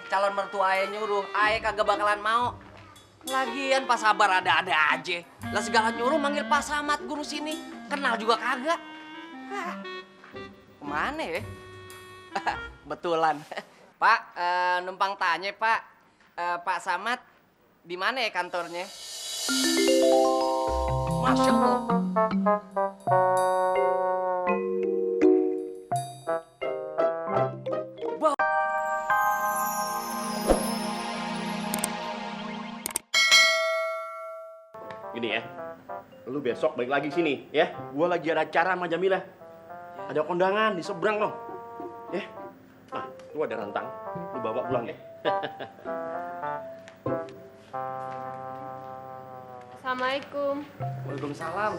calon mertua Ae nyuruh, Ae kagak bakalan mau. Lagian Pak Sabar ada-ada aja. Lah segala nyuruh manggil Pak Samad guru sini. Kenal juga kagak. Hah, kemana ya? Betulan. Pak, numpang tanya Pak. Pak Samad, di mana ya kantornya? Masya Allah. Gini ya, lu besok balik lagi sini ya. Gua lagi ada acara sama Jamilah. Ada kondangan di seberang loh. Ya. Nah, lu ada rantang. Lu bawa pulang ya. Assalamualaikum. Waalaikumsalam.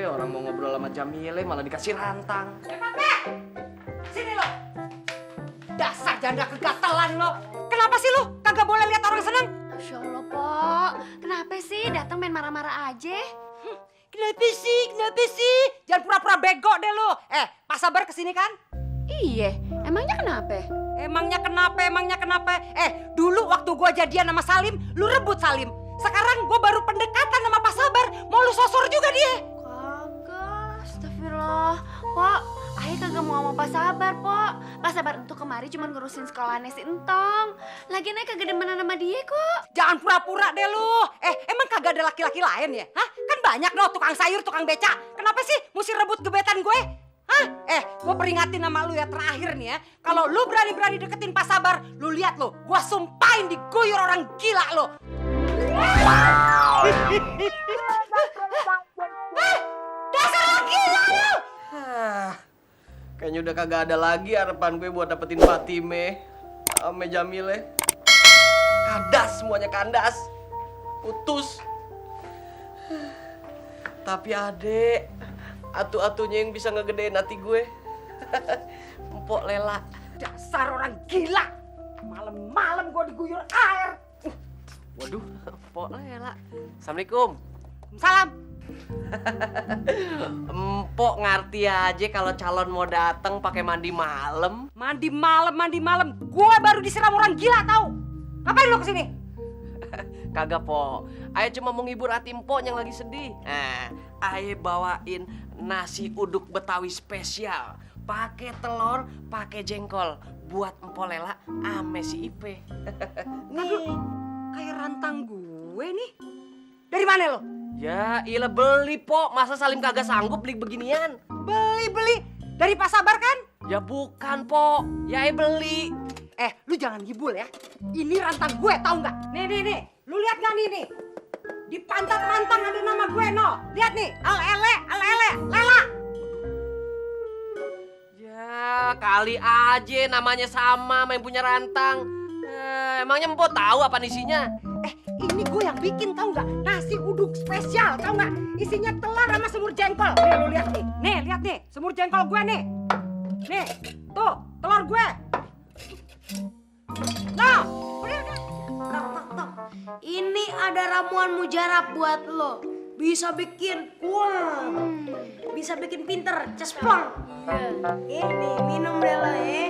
Orang mau ngobrol sama Jamile malah dikasih rantang. Pape! Sini lo. Dasar janda kegatelan lo. Kenapa sih lo kagak boleh lihat orang seneng? Masya Allah, Pok. Kenapa sih datang main marah-marah aja? Kenapa sih? Kenapa sih? Jangan pura-pura bego deh lo. Pak Sabar kesini kan? Iya, emangnya kenapa? Emangnya kenapa? Emangnya kenapa? Dulu waktu gua jadian sama Salim, lu rebut Salim. Sekarang gua baru pendekatan sama Pak Sabar, mau lu sosor juga dia. Kagak, astagfirullah. Pok, Ae kagak mau sama Pak Sabar, Pok. Pak Sabar untuk kemari cuma ngurusin sekolahnya si Entong. Lagian Ae kagak demenan sama dia kok. Jangan pura-pura deh lu. Emang kagak ada laki-laki lain ya? Hah? Kan banyak no tukang sayur, tukang beca. Kenapa sih mesti rebut gebetan gue? Hah? Gue peringatin sama lu ya terakhir nih ya. Kalau lu berani-berani deketin Pak Sabar, lu lihat lo, gue sumpahin diguyur orang gila lo. Dasar orang gila lu! Kayaknya udah kagak ada lagi harapan gue buat dapetin Fatime sama Jamile. Kandas semuanya kandas. Putus. Tapi adek, atu-atunya yang bisa ngegedein hati gue. Empok Lela. Dasar orang gila. Malam-malam gue diguyur air. Waduh, Empok Lela. Assalamualaikum. Salam. Empok ngerti aja kalau calon mau datang pakai mandi malam. Mandi malam. Gue baru disiram orang gila tau. Ngapain lo kesini? Kagak, Po. Aye cuma mau ngibur hati Empok yang lagi sedih. Nah, Aye bawain nasi uduk Betawi spesial. Pakai telur, pakai jengkol. Buat Empok Lela ame si Ipe. Nih, kayak rantang gue nih. Dari mana lo? Ya, iyalah beli, Po. Masa Salim kagak sanggup beli beginian? Beli. Dari Pak Sabar kan? Ya bukan, Po. Ya Aye beli. Lu jangan ngibul ya. Ini rantang gue, tahu nggak? Nih. Lu lihat nggak nih? Di pantat rantang ada nama gue, no. Lihat nih, Al-ele, Lela. Ya, kali aja namanya sama yang punya rantang. Emangnya Empok tahu apa isinya? Ini gue yang bikin, tahu nggak? Nasi uduk spesial, tahu nggak? Isinya telur sama semur jengkol. Nih, lu lihat nih. Nih, lihat nih, semur jengkol gue nih. Nih, tuh, telur gue. Nah, udah. Tok. Ini ada ramuan mujarab buat lo. Bisa bikin kuat. Bisa bikin pinter, cesplong. Ini minum deh lo ya.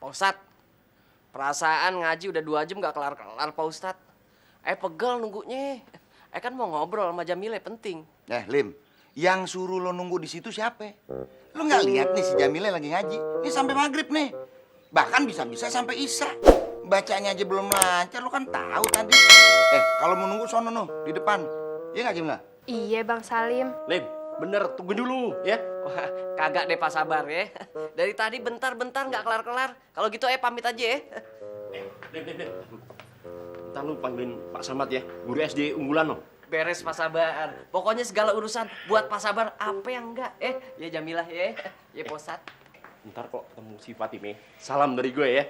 Pak Ustadz, perasaan ngaji udah 2 jam gak kelar-kelar Pak Ustadz. Pegel nunggunya. Kan mau ngobrol sama Jamile penting. Lim, yang suruh lo nunggu di situ siapa? Lo nggak lihat nih si Jamile lagi ngaji. Ini sampai maghrib nih. Bahkan bisa-bisa sampai isya. Bacanya aja belum lancar, lo kan tahu tadi. Kalau mau nunggu sono di depan. Iya nggak Jamila? Iya, Bang Salim. Lim, bener tunggu dulu ya. Wah, kagak deh Pak Sabar ya. Dari tadi bentar-bentar nggak kelar-kelar. Kalau gitu pamit aja ya. Lim. Ntar lu panggilin Pak Samad ya, guru SD unggulan lo. Beres Pak Sabar. Pokoknya segala urusan buat Pak Sabar apa yang enggak. Ya Jamilah ya. Ya Pak Ustadz. ntar kok ketemu si Fatime, salam dari gue ya.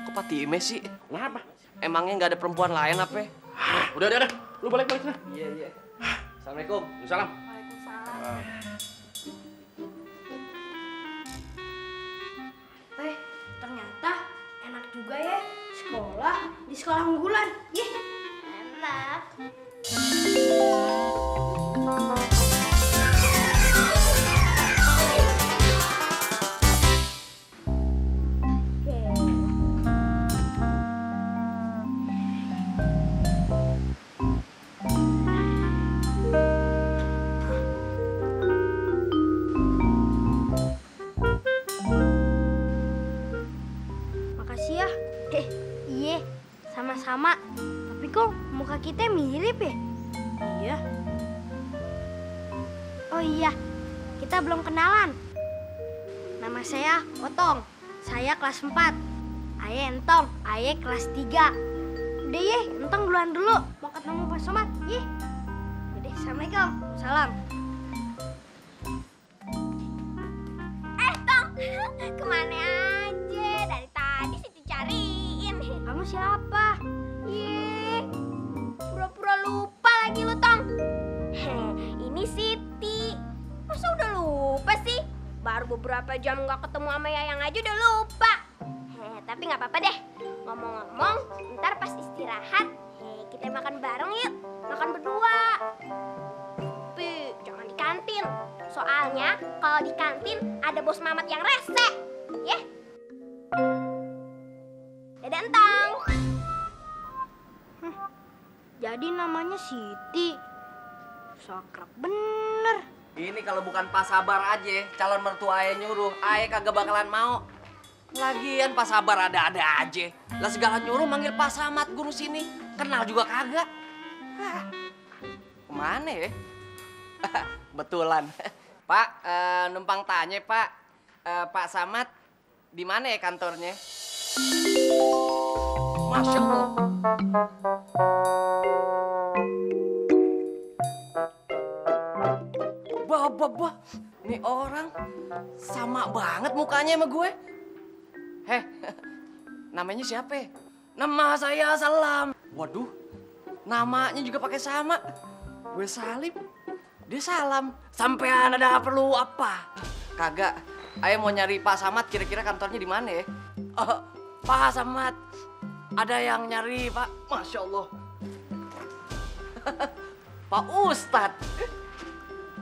Kok Fatime sih? Kenapa? Emangnya nggak ada perempuan lain apa? Udah. Lu balik sana. Iya. Assalamualaikum. Salam. Ternyata enak juga ya sekolah di sekolah unggulan. Ih, Enak. makasih ya. Iya, sama-sama. Tapi kok muka kita mirip ya? Iya. Oh iya, kita belum kenalan. Nama saya Otong. Saya kelas 4. Aye Entong, Aye kelas 3. Udah ye, Entong duluan dulu. Mau ketemu Pak Somad. Ye. Udah, Assalamualaikum. Salam. Tong, kemana aja? Dari tadi sih dicariin. Kamu siapa? Ih, pura-pura lupa lagi lu, Tong. Ini Siti. Masa udah lupa sih? Baru beberapa jam nggak ketemu sama Yayang aja udah lupa. Tapi nggak apa-apa deh. Ngomong-ngomong, ntar pas istirahat, kita makan bareng yuk. Makan berdua. Tapi jangan di kantin. Soalnya kalau di kantin ada bos Mamat yang rese. Ya? Dadah, Entong. Jadi namanya Siti. Sakrap bener. Ini kalau bukan Pak Sabar aja, calon mertua Aye nyuruh, Aye kagak bakalan mau. Lagian Pak Sabar ada-ada aja. Lah segala nyuruh manggil Pak Samad guru sini. Kenal juga kagak. Hah, kemana ya? Betulan. Pak, numpang tanya Pak. Pak Samad, di mana ya kantornya? Masya Allah. Bah, nih orang sama banget mukanya sama gue. Heh, namanya siapa? Nama saya Salam. Waduh, namanya juga pakai sama. Gue Salim, dia Salam. Sampean ada perlu apa? Kagak, Ayo mau nyari Pak Samad, kira-kira kantornya di mana ya? Pak Samad, ada yang nyari Pak. Masya Allah. Pak Ustadz.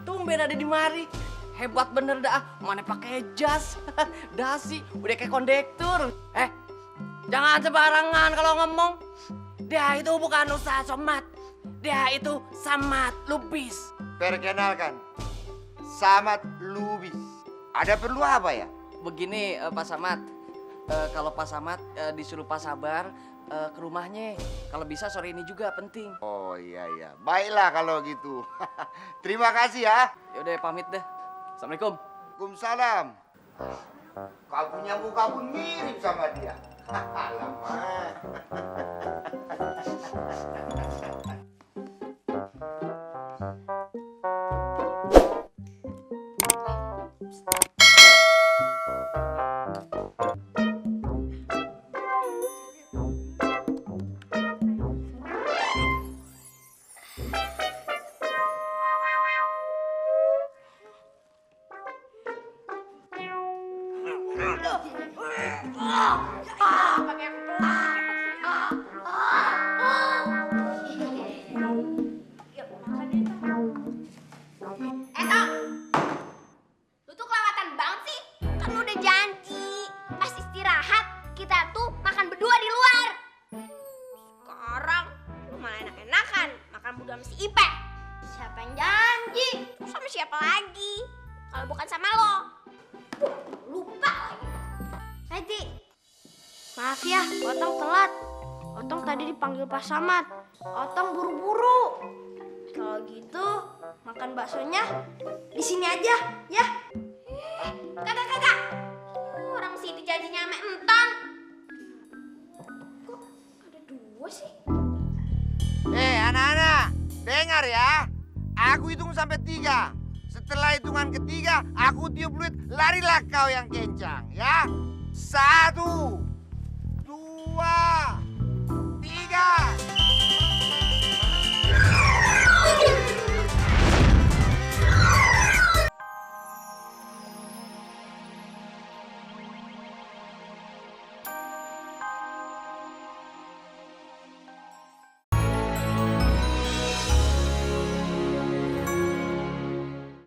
Tumben ada di mari. Hebat bener dah. Mana pakai jas. Dasi, udah kayak kondektur. Jangan sembarangan kalau ngomong. Dia itu bukan Ustadz Somad. Dia itu Samad Lubis. Perkenalkan, Samad Lubis. Ada perlu apa ya? Begini Pak Samad. Kalau Pak Samad disuruh Pak Sabar ke rumahnya. Kalau bisa sore ini juga penting. Oh iya. Baiklah kalau gitu. Terima kasih ya. Yaudah pamit deh. Assalamualaikum. Waalaikumsalam. Kau punya muka pun mirip sama dia. Alamak. Lu tuh kelewatan banget sih. Kan lu udah janji pas istirahat kita tuh makan berdua di luar. Sekarang lu malah enak-enakan makan berdua sama si Ipe. Siapa yang janji? Terus sama siapa lagi? Kalau bukan sama lo. Lupa lagi. Hadi, maaf ya, Otong telat. Otong tadi dipanggil Pak Samad. Otong buru-buru. Kalau gitu, makan baksonya di sini aja, ya. Kagak. Orang Siti janjinya sama Entong. Kok ada dua sih? Anak-anak, dengar ya. Aku hitung sampai 3. setelah hitungan ketiga, aku tiup fluid, larilah kau yang kencang, ya. 1,